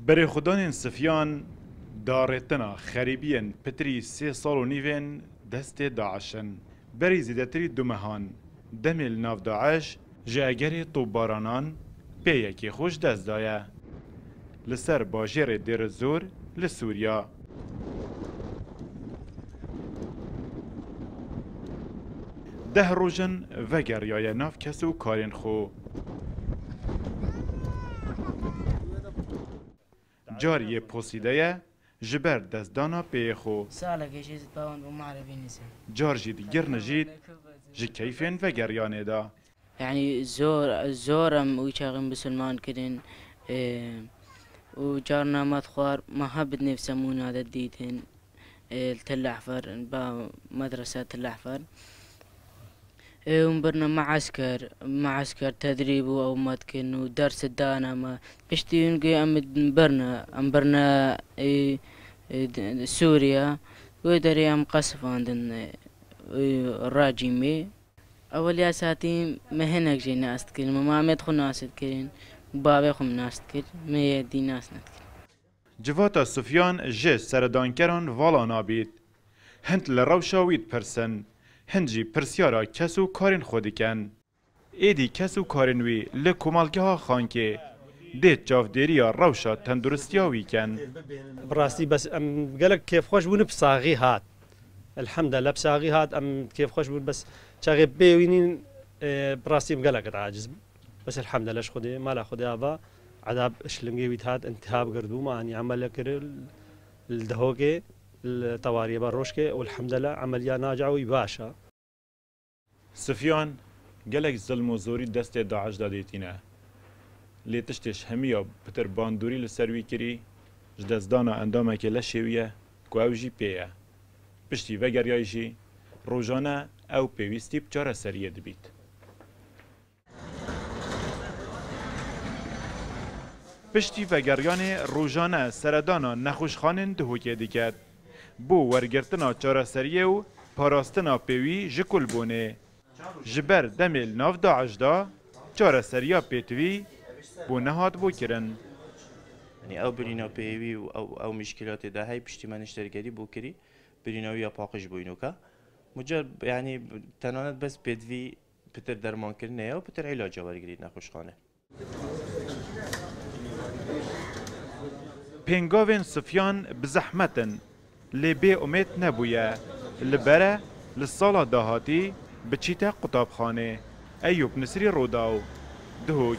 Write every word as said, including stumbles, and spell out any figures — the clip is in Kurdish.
Berêxwedanên Sifyan darêtina xerîbiyên pitirî sê sal û nîvên destê DAIŞ in. Berî zêdetirî du mehan demê li nav DAIŞ ji egerê topbaranan pê yekê xwe ji dest daye. Li ser bajêrê Dêr Zor li Sûriya. Deh roj in vegeriyaye nav kes û karên xwe. Car yê posîde ye ji ber destdana pêyê xwe. Salek e jê zî pawan bû mare bînî se. Car jî digirne jî ji keyfên vegeriyanê de. Yanî zor, zor em wî çaxê misilman kirin, e, û carna me dixwar, me hebit nêv semûna de dîtin, e, li Tel Ehfer, ba medrese Tel Ehfer. Ê, hûn birine meesker, meesker tedrîb û ew me dikin û ders dane me. Piştî hûn gê em birine, em birine, ê, ê, d-, Sûriye. Wê derê em qesifandin, ê, ê, rejîmê. Eweliya saetî me hinek jê nas dikirin. Me mamê xwe nas dikirin. Bavê xwe nas dikir. Me yê dî nas nedikir. Civata Sufyan ji seredankeran vala nabît. Hind li rewşa wî dipirsin, hind jî pirsyara kes û karên xwe dikin. Êdî kes û karên wî li komelgeha Xankê dê çavdêriya rewşa tenduristiya wî kin. Bi rastî bes em gelek kêfxweş bûn, bi saxî hat. Elhemdulillah, bi saxî hat, em kêfxweş bûn, bes çaxê pê wî nîn, e, bi rastî em gelek aciz bûn. Bes elhemdulillah ji Xwedê, mala Xwedê ava, edab şilingê wî dihat, intihab girdibû, me anî emele kir li Dihokê, li tewariyê Berroşkê û elhemdulillah emeliya naca wî baş e. Sufyan gelek zilm û zorî destê DAIŞ de dêtîne. Lê tiştê ji hemiya pitir bandorî li ser wî kirî, ji destdana endamekê leşê wî ye ku ew jî pê ye. Piştî vegeriyayî jî rojane ew pêwîstî bi çareseriyê dibît. Piştî vegeriyanê rojane seredana nexweşxanên Dihokê diket. Bo wergirtina çareseriyê û parastina pêwî ji Kulbûnê. Ji ber demê li nav DAIŞ de çareseriya pêtivî bo nehat bo kirin. Yanî ew birîna pêwî û ew, ew mişkîlatê de hey piştî me niştergerî bo kirî, birîna wî ya paqij bûyî noka. Mucar, yanî tenanet bes pêtivî pitir dermankirinê ye û pitir îlaca wergirî nexweşxane. Pêngavên Sufyan bi zehmet in, lê bê umêd nebûye. Li bere li sala dahatî biçîte qutabxanê. Eyûb Nisrî, Rodaw, Duhok.